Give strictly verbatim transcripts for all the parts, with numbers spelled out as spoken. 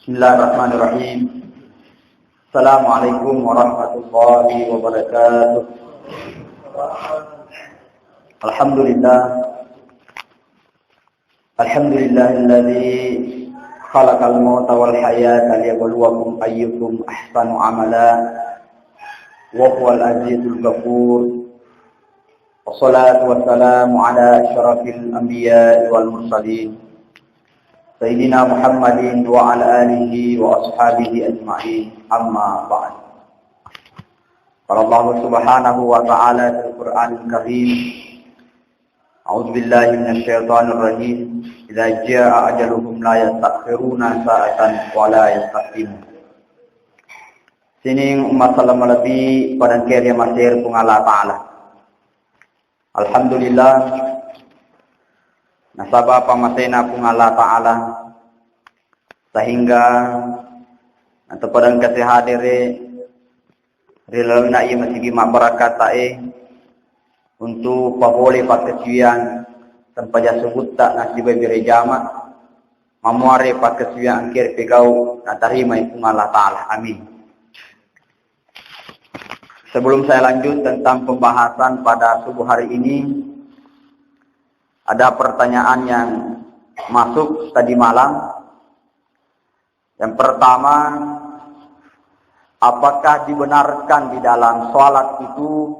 Bismillahirrahmanirrahim. Assalamualaikum warahmatullahi wabarakatuh. Alhamdulillah. Alhamdulillahilladzi khalaqal mauta wal hayata liyabluwakum ayyukum ahsanu amala wa huwal azizul ghafur. Wassalatu wassalamu ala asyrafil anbiya'i wal mursalin, Sayyidina Muhammadin wa ala alihi wa ashabihi ajma'in. Amma ba'd. Qala Allah subhanahu wa ta'ala fil Qur'anil Karim, A'udzu billahi minasy syaithanir rajim. Idza jaa ajaluhum la yastakhiruna sa'atan wa la yastaqdimun. Sining umma salama lebbi padangkeri masir Puang Allah Ta'ala. Alhamdulillah, nasaba pamasena Puang Allah Ta'ala, sehingga natapadang kasihadere ri lalenna iya masigi mabbarakatae, untuk pabole pakkasiwiang sempajang subutta nasibai bere jama, mamuare pakkasiwiang engkere pegau natarimai Puang Allah Ta'ala. Amin. Sebelum saya lanjut tentang pembahasan pada subuh hari ini, ada pertanyaan yang masuk tadi malam. Yang pertama, apakah dibenarkan di dalam sholat itu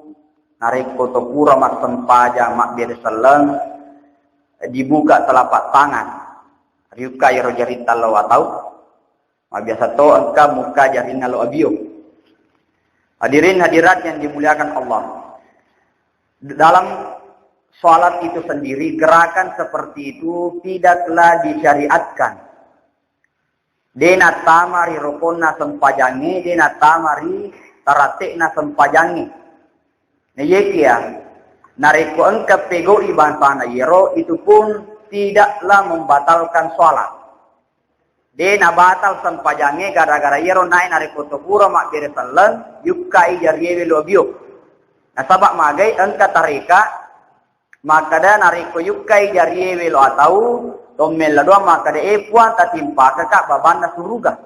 narekko to pura massempajang mabbere selleng, dibuka telapak tangan, riukka iyaro jaritta lao atau? Mabiasa to engka muka jarinna lo abio. Hadirin hadirat yang dimuliakan Allah, dalam sholat itu sendiri gerakan seperti itu tidaklah disyariatkan. De nattama ri rokonna sempajangnge, de nattama ri tarate'na sempajangnge. Nah, iyakiya, narekko engka pegau'i bangsana iyaro, itu pun tidaklah membatalkan sholat. De nabatal sempajangnge gara-gara iyaro nae narekko to pura mabbere selleng, yukkai jariewe lo abio. Nasaba magai engka tareka makkada narekko yukkai jariewe lo atau, tommella doang makkada, "E Puang, tatimpakaka babanna suruga."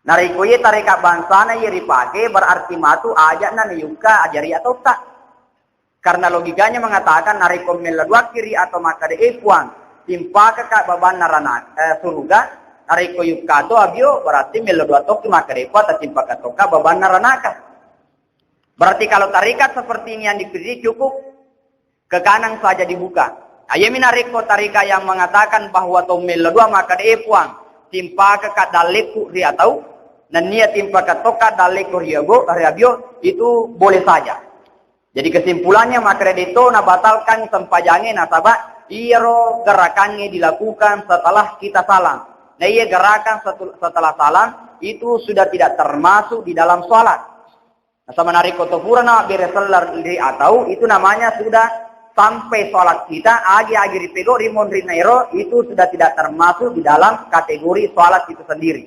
Narekko iye tareka bangsana iye ripake, berarti matu aja'na nayukka ajari atotta. Karena logikanya mengatakan, narekko mella duakki ri atau makkada, "E Puang, timpakaka babanna rana-, eh, suruga," narekko yukka to abio, berarti mella dua tokki makkada, "E Puang, tatimpaka tokka babanna ranaka." Berarti kalau tarikat seperti ini yang dipilih cukup ke kanan saja dibuka. Ayami narekko tarikat yang mengatakan bahwa to mella dua makkada, "E Puang, timpakaka dallekku ri atau," nennia timpaka tokka dallekku ri abo-, ri abio, itu boleh saja. Jadi kesimpulannya, makkada de to nabatalkan sempajangnge, nasaba iyaro gerakangnge dilakukan setelah kita salam. Nah, iya gerakan setu-, setelah salam itu sudah tidak termasuk di dalam sholat. Nasaba narekko to purana bere seller ri atau, itu namanya sudah sampai sholat kita, agi-agi ripego ri monrinna ero, itu sudah tidak termasuk di dalam kategori sholat itu sendiri.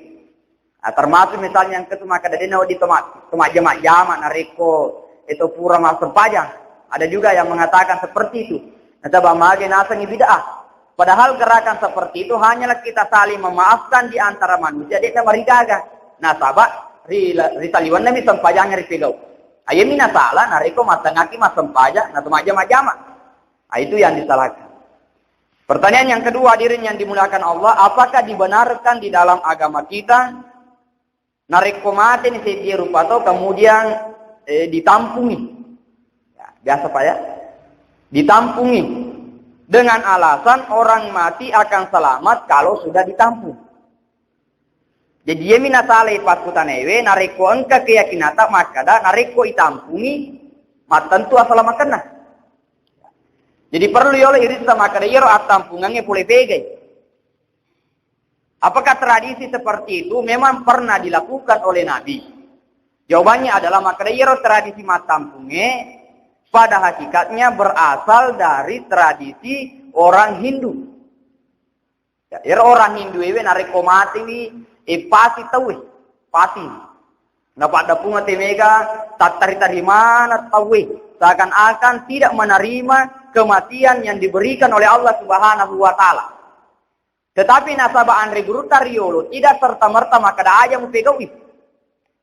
Nah, termasuk misalnya yang ketu makkada de nawedding to ma-, to majjama-jama narekko eto pura massempajang. Ada juga yang mengatakan seperti itu. Nasaba mage nasengngi bid'ah. Padahal gerakan seperti itu hanyalah kita saling memaafkan di antara manusia, de namarigaga. Nasaba ri, ri saliwenna mi sempajang ripegau. Ayami nasala narekko massengngaki massempajang na to majjama-jama. Ah, itu yang disalahkan. Pertanyaan yang kedua, hadirin yang dimuliakan Allah, apakah dibenarkan di dalam agama kita, narekko mateni seddie rupa tau, kemudian, eh, ditampungi? Ya, biasa, Pak, ya? Ditampungi dengan alasan orang mati akan selamat kalau sudah ditampung. Jadi, iyami nasalai pakkutanaiwe, narekko engka keyakinata makkada, narekko itampungi, mattentu asalamakenna. Jadi, perlu yolo irissa makkada, iyaro attampungangnge pole pegai. Apakah tradisi seperti itu memang pernah dilakukan oleh Nabi? Jawabannya adalah, makkada, iyaro tradisi mattampungnge pada hakikatnya berasal dari tradisi orang Hindu. Ya, ero orang Hindu ewe narekko matewi, e, pasi tauwe, pasi. Napaddapunga te mega, tattari-tari mana tauwe, seakan-akan tidak menerima kematian yang diberikan oleh Allah Subhanahu wa Ta'ala. Tetapi nasaba anre gurutta riolo tidak serta-merta makkeda aja mupegau'i.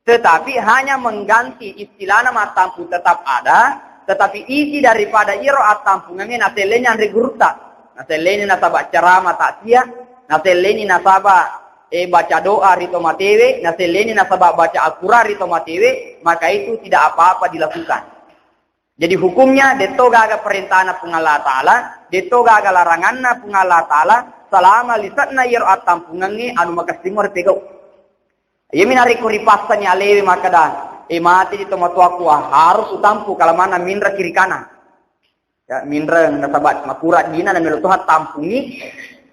Tetapi hanya mengganti istilahna mattampu tetap ada, tetapi isi daripada iyaro attampungengnge naselleni anre gurutta. Naselleni nasaba ceramah takziah, naselleni nasaba, eh, baca doa ri to matewe, naselleni nasaba baca Al-Quran ri to matewe, maka itu tidak apa-apa dilakukan. Jadi hukumnya, detto gaga perintahna Puang Allah Ta'ala, detto gaga laranganna Puang Allah Ta'ala, selama lise'na iyaro attampungengnge anu makessing mo ripegau. Iyami narekko ripassani alewe makkeda, "Eh, mate di tomatoakku, ah, harus utampu kalamanna minre kiri kanan." Ya, minreng nasaba makura dina namelo Tuhan tampungi,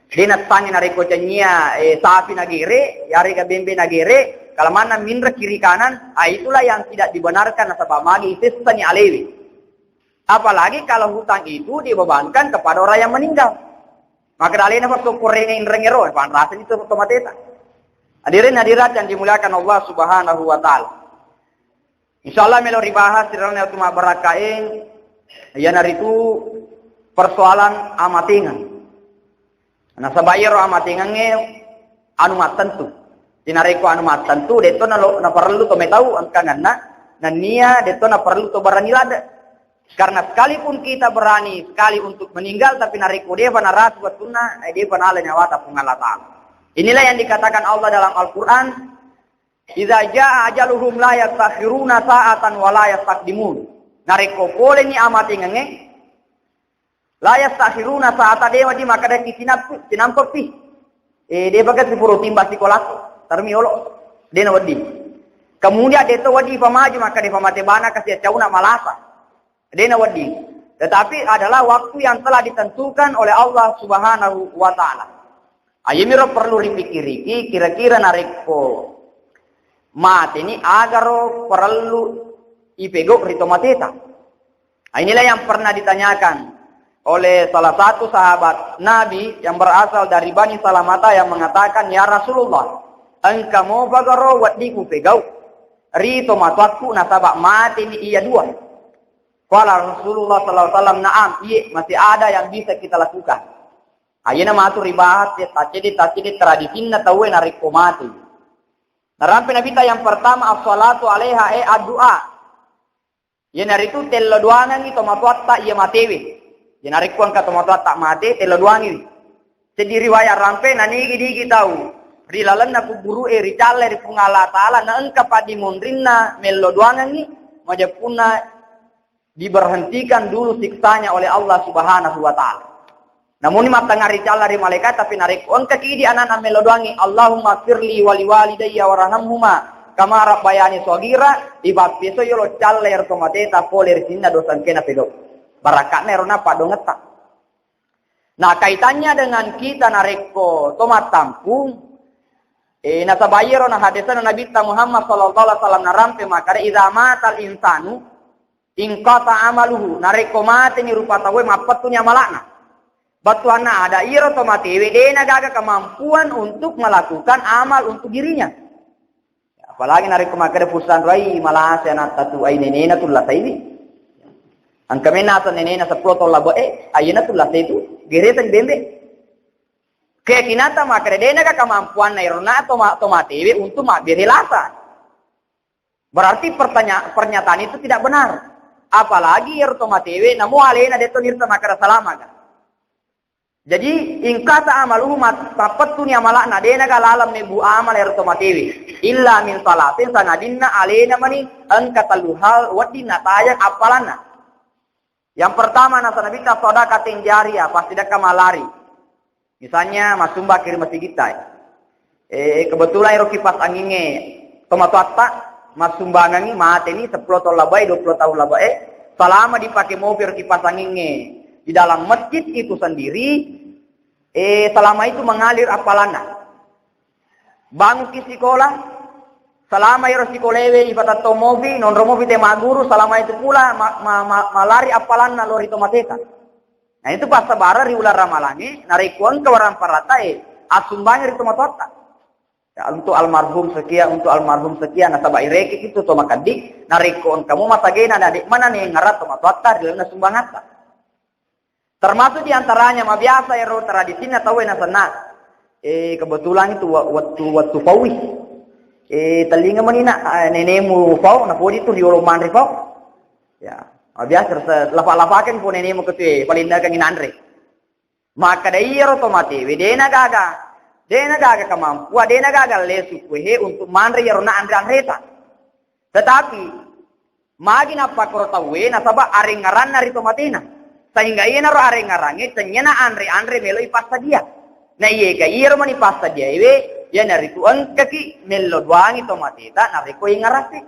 de nassangi narekko cennia, eh, sapi nagere, yarega bembe nagere, kalamanna minre kiri kanan, ah, itulah yang tidak dibenarkan nasaba magi isessani alewe. Apalagi kalau hutang itu dibebankan kepada orang yang meninggal. Maka alena pasokkorengnge inreng ero, panrasani to, to mateta. Hadirin hadirat yang dimuliakan Allah Subhanahu wa Ta'ala. Insyaallah melo ribahas ri lalenna wettu mabbarakkae, iyanaritu persoalan amatengeng. Nasaba iyaro amatengengnge anu mattentu. Jadi narekko anu mattentu, detto nalo-, naparellu to metau engkangenna, nennia detto naparellu to barani ladde. Karena sekalipun kita berani sekali untuk meninggal, tapi narekko defa narasu wettunna, eh, defa nala nyawata Puang Allah Ta'ala. Inilah yang dikatakan Allah dalam Al-Quran, "Idza jaa ajaluhum la yastakhiruna sa'atan wa la yastaqdimun." Narekko poleni amatengengnge, la yastakhiruna sa'ata, de wedding makkeda ki tinappu-, tinampepi. Eh, de baka sipuro timba sikolakku, tarmi olo. De na wedding. Kemudian de to wedding famaju makkeda famate bana kasi cauna malasa. De na wedding. Tetapi adalah waktu yang telah ditentukan oleh Allah Subhanahu wa Ta'ala. Ayemiro perlu ripikiriki, kira-kira narekko mateni agaro perlu ipegau ri tomateta. Nah, inilah yang pernah ditanyakan oleh salah satu sahabat Nabi yang berasal dari Bani Salamata yang mengatakan, "Ya Rasulullah, engka mopagaro wedding upegau ri tomatoakku nasaba mateni iya dua?" Qala Rasulullah sallallahu alaihi wasallam, "Na'am, iye, masih ada yang bisa kita lakukan." Ayena matu ribahas ya, taccede-taccede tradisinna tauwe narekko mate. Narampe Nabita yang pertama, as-salatu alaiha, e addu'a. Iyanaritu tello doangengngi tomatoatta iya matewe. Iya narekko engka tomatoatta mate, tello doangiwi. Seddi riwayat rampe, nanigi-nigi tau ri lalenna kuburu e ricallai ri Puang Allah Ta'ala, na engka paddimonrinna mello doangengngi, majeppunna diberhentikan dulu siksanya oleh Allah Subhanahu wa Ta'ala. Namuni mattangnga ricalla ri malaikata, tapi narekko engkaki idi anana mello doangngi, "Allahumma firli wali walidayya warhamhuma kama rabbayani shaghira," ipappeso yolo calla ero tomateta pole ri sininna dosa engkae napegau. Barakka'na ero na paddoangetta. Nah, kaitannya dengan kita narekko tomattampung, eh, nasaba iyaro na hadesana Nabitta Muhammad sallallahu alaihi wasallam narampe makkeda, "Idza matal insanu inqata amaluhu," narekko mateni rupa tauwe, mappettuni amala'na. Bettuanna ada iyaro to matewe de nagaga kemampuan untuk melakukan amal untuk dirinya. Apalagi narekko makkeda pusanro ai malasa anatta tu, ai nenena tu lasaiwi. Engka mennaseng nenena seppulo taung labe'e, ayyena tu lasai tu, gereseng bembe. Keyakinanta makkeda de naga kemampuanna ero na to ma-, to matewe untuk mabbere lasa. Berarti pertanya-, pernyataan itu tidak benar. Apalagi ero to matewe, namo alena de to nirta makkeda salamaga. Jadi, inqata amaluhu mat-, mappettuni amala'na, de naga laleng mebbu amal ero to matewe. Illa min salatin, sangadinna alena mani engka tellu hal wedding natajeng appalanna. Yang pertama, nasa Nabitta, sadaqatin jariyah, passidekka malari. Misalnya, massumbaki ri masigitta, eh, kebetulan ero kipas angingnge tomatoatta massumbangengngi, mateni seppulo taung labe'e, dua puluh taung labe'e, selama dipakai mopi ero kipas angingnge di dalam masjid itu sendiri, eh, selama itu mengalir appalanna. Bangunki sikola, selama ero sikolaewe ipatettong mopi, nonro mopi te magguru, selama itu pula ma-, ma-, ma-, malari appalanna lao ri tomateta. Nah, itu passabareng ri uleng ramalangnge, narekko engka waramparatta, eh, assumbangi ri tomatoatta. Ya, untuk almarhum sekian, untuk almarhum sekian, nasaba irekeng itu to makeddi, narekko engka mo masagena na de maneng ngarang tomatoatta ri lalenna sumbangatta. Termasuk diantaranya mabiasa ero tradisinna tauwe nasenna. Eh, kebetulan itu wa-, wettu, wettu paui. Eh, tellinga mani na, eh, nenemu pau, na podi tu riolo manre pau. Ya, ah, biasa rasa lafa-lafakan po nenemu ketue, paling dagang inanre. Maka da iyaro to matewe, dena gaga, dena gaga kemampuan, dena gaga lesu kuehe untuk manre iyaro na anre-anreta. Tetapi, magi napakkoro tauwe nasaba arengngeranna ri tomatena. Sehingga iyanaro arengngerangnge tennyana anre-anre melo ipassadia. Na iyega iyaro mani passadiaewe, iyanaritu engkaki mello doangi tomateta narekko ingarase.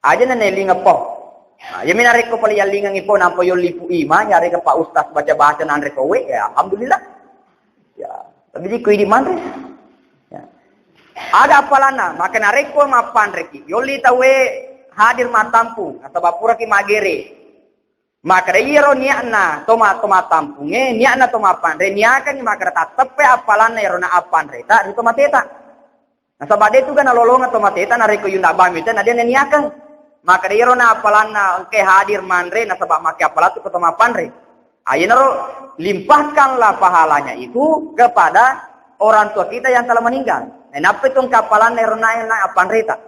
Aja na nelinga po. Nah, iyami narekko pale yallingangi po nampa yolli Pu Ima, yarega Pak Ustaz baca-baca nanre kowe, ya alhamdulillah. Ya, tapi di kuidi manre. Ya. Aga appalanna, maka narekko mappanreki, yolli tauwe hadir mattampung, nasaba puraki magere. Maka da iyaro niatna toma, toma tampunge, niatna toma panre, niakanni maka da tatteppe appalanna iyaro na appanreta ri tomateta. Nasaba de tu ga nalolongeng tomateta narekko yunda bami te na de naniakeng. Maka da iyaro na appalanna engke hadir manre, nasaba make appalatu ko toma panre. Ayenaro limpahkanlah pahalanya itu kepada orang tua kita yang telah meninggal. Nainappa itu engka appalanna ero na, na appanreta.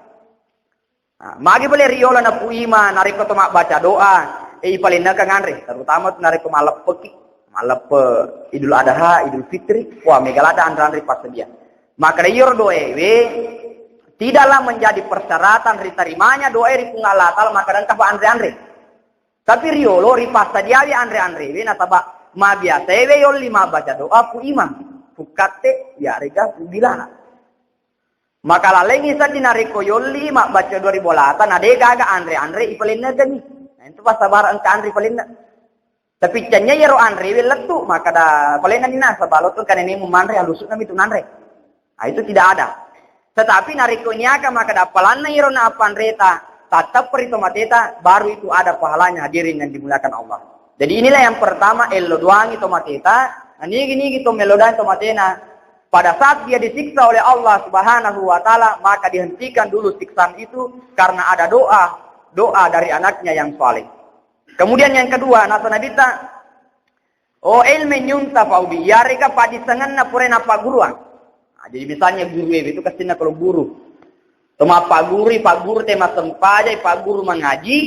Nah, magi pale riola na Pu Ima narekko to mabbaca doa, e ipalennakang anre, terutama tu narekko malleppeki, malleppe Idul Adha, Idul Fitri, wah mega ladda anre-anre passedia. Maka iyaro doewe tidaklah menjadi persyaratan diterimanya doa ri Puang Allah Taala maka engka anre-anre. Tapi riolo ripassadiawi anre-anrewe nasaba mabiasaewe yolli mabbaca doa Pu Ima, Pu Katte, yarega Pu Bilala. Maka lalengngi seddi narekko yolli mabbaca doa ri bolata na de gaga anre-anre ipalennekengngi. Nah, itu passabara engka anre ipalenna. Tapi cennya iyaro anrewe lettu, maka da palenna ni nasaba lo tu kanenemu manre, halusukna mitu nanre. Ah, itu tidak ada. Tetapi narekko niaka maka da appalanna iro na appanreta, tatteppa ri tomateta, baru itu ada pahalanya hadirin yang dimuliakan Allah. Jadi inilah yang pertama, ello doangi tomateta, nah, nigi-nigi to mello doangi tomatena. Pada saat dia disiksa oleh Allah Subhanahu wa Ta'ala, maka dihentikan dulu siksaan itu karena ada doa, doa dari anaknya yang saleh. Kemudian yang kedua, nasa Nabitta, oh, ilmin yuntafa'u bi, yarega paddisengenna pura nappagguruang. Nah, jadi misalnya guru itu kestinna kalau guru. To mappagguru, ipagguru te massempajang, ipagguru mangaji,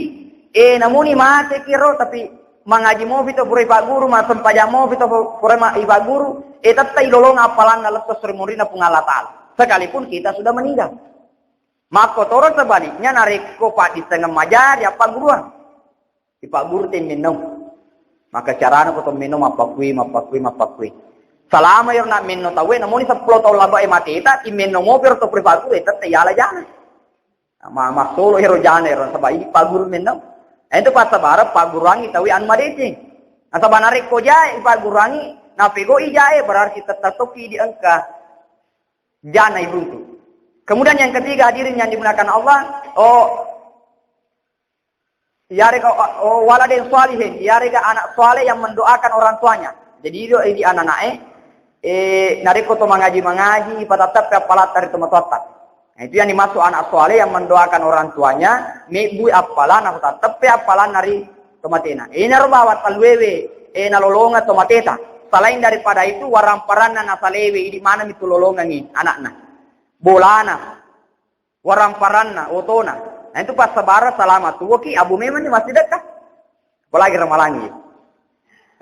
eh, namuni mate kiro, tapi mangaji mopi to pura ipagguru, massempajang mopi to pura ma-, ipagguru, eh, tette ilolong appalanna lettu suri munrina Puang Allah Ta'ala. Sekalipun kita sudah meninggal. Makkotoro sebaliknya narekko paddisengeng majari appagguruang. Ipagguru te mennong. Maka carana ko to mennong mappakkui, mappakkui, mappakkui. Salama iro na mennong tauwe, namuni seppulo taung labae mateta, ti mennong mopi ro to pura ipagguru, eh, tette yala jana. Ma-, massolo ero jana ero, saba idi pagguru mennong. Eh, itu passabara pagguruangi tauwe anu madeceng. Nasaba narekko jae ipagguruangi, napegoi jae, berarti tette tokki di engka jana ibruntu. Kemudian yang ketiga, hadirin yang dimuliakan Allah, oh, iyarega, oh, waladin shalihin, iyarega anak saleh yang mendoakan orang tuanya. Jadi itu di anak-anak, eh, eh, narekko to mangaji-mangaji, patattap ke appalat dari teman. Nah, itu yang dimaksud anak saleh yang mendoakan orang tuanya, mebbui appalan, atau tattap ke appalan dari tomatena. Inaro bawa taluewe, eh, nalolonga tomateta. Selain daripada itu, waramparanna nasalewe, idi mana mitu lolongangi anakna. Bolana, waramparanna, otona. Nah, itu passabara salama tuwoki, abu memang ni masih dekat. Apalagi ramalangi.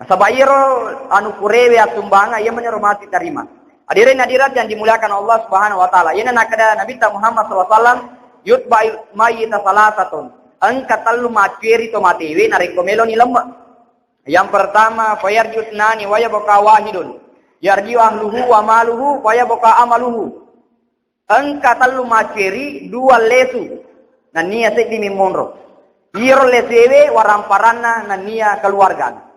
Nasaba iyaro anu purewe assumbangeng, iya meniro mati tarima. Hadirin hadirat yang dimuliakan Allah Subhanahu wa Ta'ala. Iyana nakkeda Nabitta Muhammad sallallahu alaihi wasallam, "Yutba'il mayyita salasatun." Engka tellu maccueri to matewe narekko meloni lemme. Yang pertama, fayarji'u isnani wa yabqa wahidun. Yarji'u ahluhu wa maluhu wa yabqa amaluhu. Engka tellu maccueri, dua lesu, nennia seddi mi monro. Iyaro lesuewe waramparanna nennia keluarga.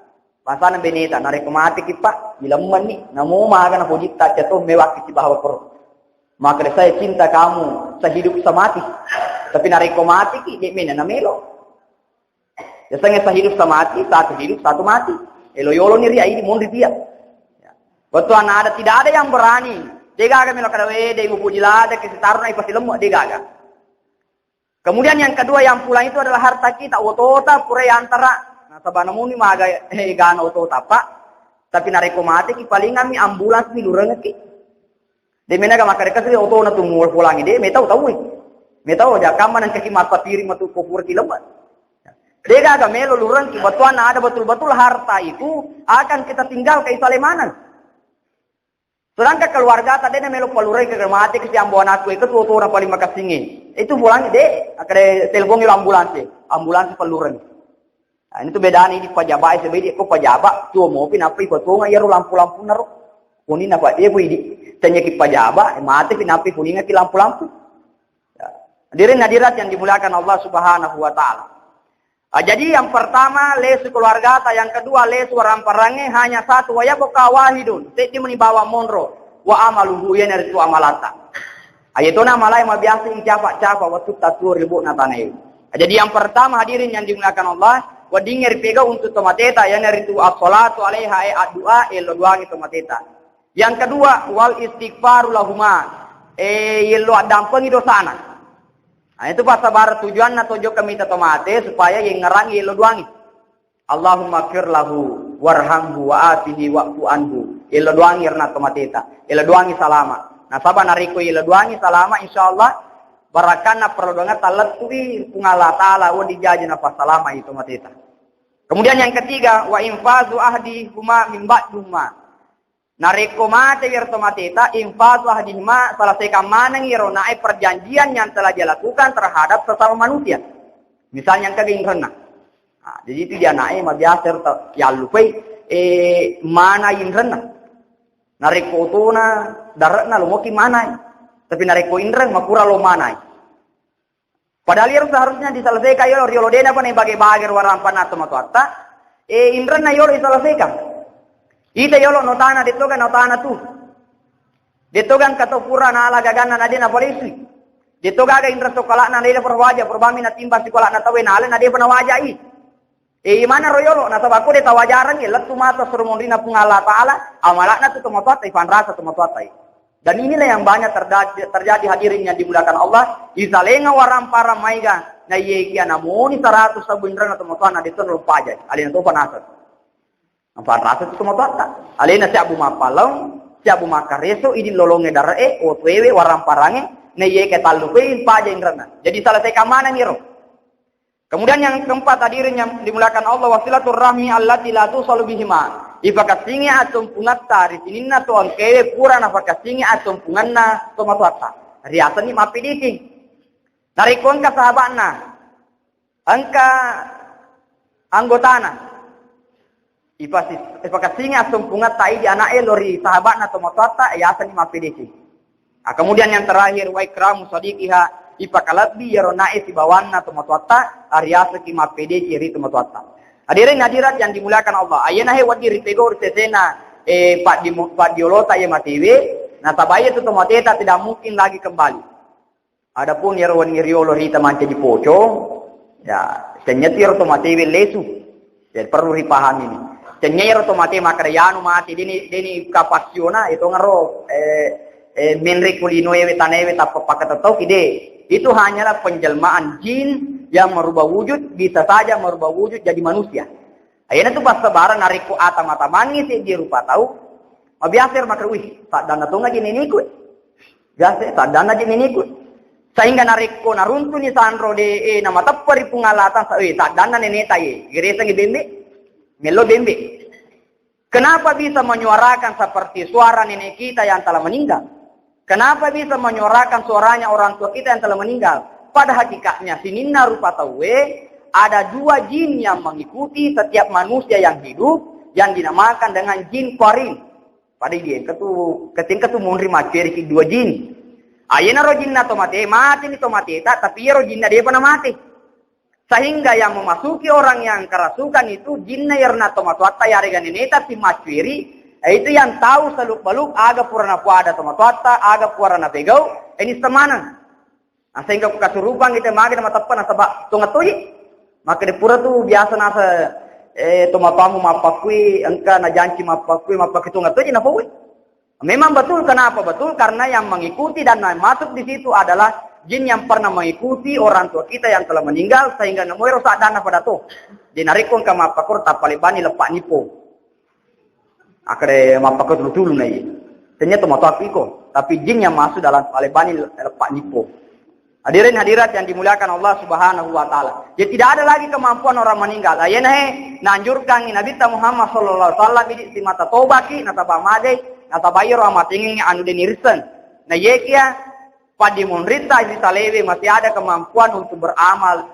Basana beneta, narekko mateki, Pak, ilemmenni, namo maga napojitta, cato mewakki sibawa koro. Maka saya cinta kamu sehidup semati. Tapi narekko mateki, de mena namelo. Biasanya sehidup semati, satu hidup, satu mati. Elo yolo ni ria ini monri pia. Ya. Waktu anak ada, tidak ada yang berani. Degaga melo kada we, de ibu puji lada, ke sitaruna ipasi lemu, degaga. Kemudian yang kedua yang pulang itu adalah harta kita, otota, pura antara. Nah, sabana muni maga, eh, gana otota, Pak. Tapi narekko mateki, palingan mi ambulans mi lurengeki. De' menaga makkeda kasi otona tu mual pulangi, de' metau tau. Metau aja kamma nangka ki mappatiri matu ko pura ki lebba. De' gaga melo lurengki batuanna ada betul-betul harta itu akan kita tinggalkan isale maneng. Sedangkan keluarga ta de' na melo palureng ke mate ke siambo anakku itu tu otona paling makassingi. Itu pulangi de', akkeda telepongi ambulans, ambulans palureng. Nah, ini tu bedana idi pajaba, sebab idi ko pajaba, tuo mopi nappa ipatonga iyaro lampu-lampunna ro. Kunina pa, iya pu idi. Tanya ki pajaba, mate pi nappa kuninga ki lampu-lampu. Ya. Hadirin hadirat yang dimuliakan Allah Subhanahu wa Ta'ala. Ah, jadi yang pertama lesu keluarga ta, yang kedua lesu waramparange, hanya satu, wa yabqa wahidun, seddi meni bawang monro, wa amaluhu, iyanaritu amalata. Ayatona malai mabiasa icapa-capa waktu tatuo ri bokna tanae. Jadi yang pertama hadirin yang dimuliakan Allah, weddingnge ripegau untuk tomateta, iyanaritu as-salatu alaiha, e addu'a, ello doangi tomateta. Yang kedua, wal istighfaru lahuma, e yello addampengi dosana. Nah, itu passabar tujuanna tojokka mita tomate supaya yengngerangi yello doangi. Allahumma fir lahu warhamhu wa afihi wa'fu anhu. Yello doangi erna tomateta. Yello doangi salama. Nasaba narekko yello doangi salama, insyaallah barakanna perlu doangetta lettui Puang Allah Ta'ala, wedding jaji napassalamai tomateta. Kemudian yang ketiga, wa infazu ahdi huma min ba'dihuma. Narekko mate iyaro tomateta, infazu ahdihima, selesaikan maneng iyaro nae perjanjian yang telah dia lakukan terhadap sesama manusia. Misalnya engka inrenna. Nah, jadi itu dia nae mabiasa ero ta-, yallupai, eh, mana inrenna. Narekko otona dare'na lo moki manai. Tapi narekko inreng makura lo manai. Padahal iyaro seharusnya diselesaikan yolo riolo, de'na pa naibage-bage ro warampanna tomatoatta, e, inrenna yolo diselesaikan. Ita yolo notana, de'toga notana tu. De'toga engka to pura nala gaganna na de' napalesui. De'toga aga inreng to kala'na na de' napawaja, probami natimbang sikola'na tauwe nala na de'pa nawajai. E, imanaro yolo, nasaba ko de' tawajareng, e, lettu mata suro monrina Puang Allah Ta'ala, amala'na tu tomatoatta, ifanrasa tomatoatta. Dan inilah yang banyak terda-, terjadi hadirin yang dimuliakan Allah, isalenga waramparang maega, na iye kia namoni seratus sabbu inrenna tomatoanna de' to nalopajai, alena topa naseng. Ifanrasa tu tomatoatta. Alena siabbu mappalong, siabbu makkareso, idi lolongnge dare'e, otoewe, waramparangnge, na iye kia tallupai paja inrenna. Jadi selesaikan maneng iro. Kemudian yang keempat, hadirin yang dimuliakan Allah, wasilaturrahmi allati la tusalu bihima. Ipakassingi attumpungetta ri sininna to engkaewe pura napakassingi attumpungenna tomatoatta. Riasenni mappedeki. Narekko engka sahabatna, engka anggotana, Ipasi-, ipakassingi assumpungetta idi ana'e lao ri sahaba'na tomatoatta, yasengngi mappedeki. Ah, kemudian yang terakhir, wa ikramu sadiqiha, ipakalebbi iyaro ana'e sibawanna tomatoatta, ariasengki mappedeki ri tomatoatta. Hadirin hadirat yang dimuliakan Allah, ayena he wedding ripegau ri sesena, eh, paddi-, paddiolota iya matewe, nasaba iyatu tomateta tidak mungkin lagi kembali. Adapun iyaro wenni riolo rita mancaji pocong, ya, tennia tu iyaro tomatewe lesu. Jadi perlu ripahami ni. Tennia iyaro tomate makkeda yanu mate, deni, deni kapasiona, itu ngero, eh, eh, menre kulinoewe tanaewe tappa pakatetauki de. Itu hanyalah penjelmaan jin yang merubah wujud, bisa saja merubah wujud jadi manusia. Ayana tu passabareng narekko atama-tamangngi seddi rupa tau, mabiasa ero makkeda, "Wih, saddanna tongaji neneku." Biasa, "Saddanna je neneku." Sehingga narekko naruntuni sanro de, eh, namateppa ri Puang Allah Ta'ala, "Wih, saddanna neneta ye, geresengi bembe." Mello bembe. Kenapa bisa menyuarakan seperti suara nenek kita yang telah meninggal? Kenapa bisa menyuarakan suaranya orang tua kita yang telah meninggal? Pada hakikatnya, sininna rupa tauwe, ada dua jin yang mengikuti setiap manusia yang hidup, yang dinamakan dengan jin qarin. Pada idi engka tu, ketika tu munri macceriki dua jin. Ayenaro jinna tomate, mate ni tomateta, tapi iyaro jinna depa na mate. Sehingga yang memasuki orang yang kerasukan itu jinna iyaro na tomatoatta yarega neneta simaccueri, eh, itu yang tahu seluk-beluk aga pura napuada tomatoatta, aga pura napegau, eh, ini semaneng. Nah, sehingga kesurupan kita mage na mateppa nasaba tonga toji. Maka de pura tu biasa nasa, eh, tomatoammu mappakkui, engka najanci mappakkui, mappakkui tonga toji napowai. Memang betul, kenapa betul? Karena yang mengikuti dan yang masuk di situ adalah jin yang pernah mengikuti orang tua kita yang telah meninggal, sehingga namoiro saddanna pada to. Jadi narekko engka mappakkoro tappalebbani leppa nipo. Akkeda mappakkoro tulu-tulu na iya. Tennia to matoaku iko, tapi jin yang masuk dalam palebani lepak nipo. Hadirin hadirat yang dimuliakan Allah Subhanahu wa Ta'ala. Jadi tidak ada lagi kemampuan orang meninggal. Ayena he nanjurkangi Nabi Muhammad sallallahu alaihi wasallam idi simata tobaki, nasaba madai, nasaba iro amatengengi anu deniriseng. Na yekia padimonrita isi salewe masih ada kemampuan untuk beramal,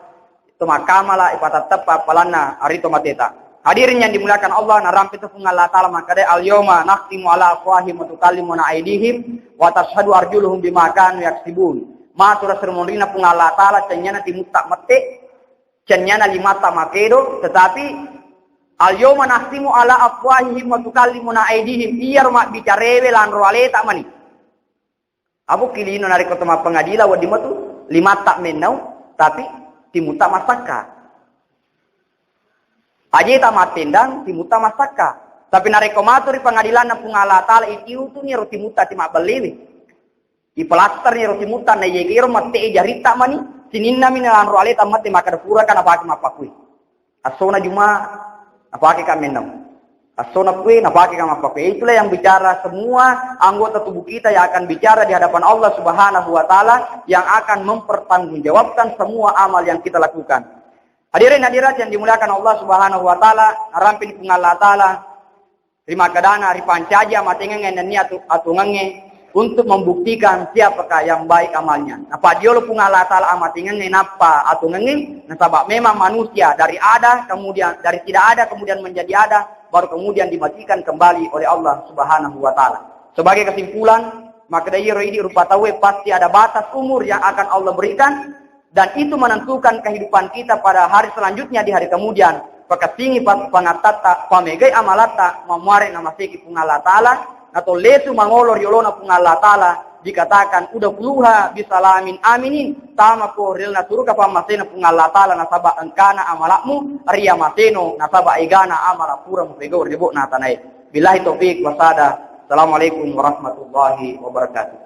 to makkamala ipatatteppa palanna arito mateta. Hadirin yang dimuliakan Allah, narampe tu Puang Allah Ta'ala makkeda, "Al-yawma nakhtimu ala afwahihim wa tukallimuna aidihim wa tashhadu arjuluhum bima kanu yaksibun." Matura sri monrina Puang Allah Ta'ala, cennyana timutta mette, cennyana limatta makedo, tetapi "Al-yawma nakhtimu ala afwahihim wa tukallimuna aidihim." Iyaro mabbicarewe lanro aleta mani. Abu kilino narekko to mappengadilan wedding matu limatta mennau, tapi timutta massakka. Ajeta mattendang, timutta massakka. Tapi narekko matu ri pengadilanna Puang Allah Ta'ala, itiutuni ro timutta ti mabbellewe. Ipelastarni ro timutta, na yegero mette jaritta mani, sininna mi nalanro aleta mette makkeda puraka napake mappakkue. Assona Jumat, napake ka mennau. Assona kue, napake ka mappakkue. Itulah yang bicara semua anggota tubuh kita yang akan bicara di hadapan Allah Subhanahu wa Ta'ala, yang akan mempertanggungjawabkan semua amal yang kita lakukan. Hadirin hadirat yang dimuliakan Allah Subhanahu wa Ta'ala, narampini Puang Allah Ta'ala, rimakkedana ripancaji amatengengnge nennia atu-, atuongengnge untuk membuktikan siapakah yang baik amalnya. Napadiolo Puang Allah Ta'ala amatengengnge nappa atuongengnge, nasaba memang manusia dari ada, kemudian dari tidak ada, kemudian menjadi ada, baru kemudian dimatikan kembali oleh Allah Subhanahu wa Ta'ala. Sebagai kesimpulan, makkeda iyaro idi rupa tauwe pasti ada batas umur yang akan Allah berikan, dan itu menentukan kehidupan kita pada hari selanjutnya di hari kemudian. Pakessingi pa-, pangattatta, pamegai amalatta, mamuare namaseki Puang Allah Ta'ala, natollesu mangolo ri olona Puang Allah Ta'ala, dikatakan, "Udkhuluha bisalamin aminin," tamako ri lalenna suruga pammasena Puang Allah Ta'ala, nasaba engkana amalakmu riamaseno, nasaba egana amala pura mupegau ri lebo'na tanae. Billahi taufiq wasada. Assalamualaikum warahmatullahi wabarakatuh.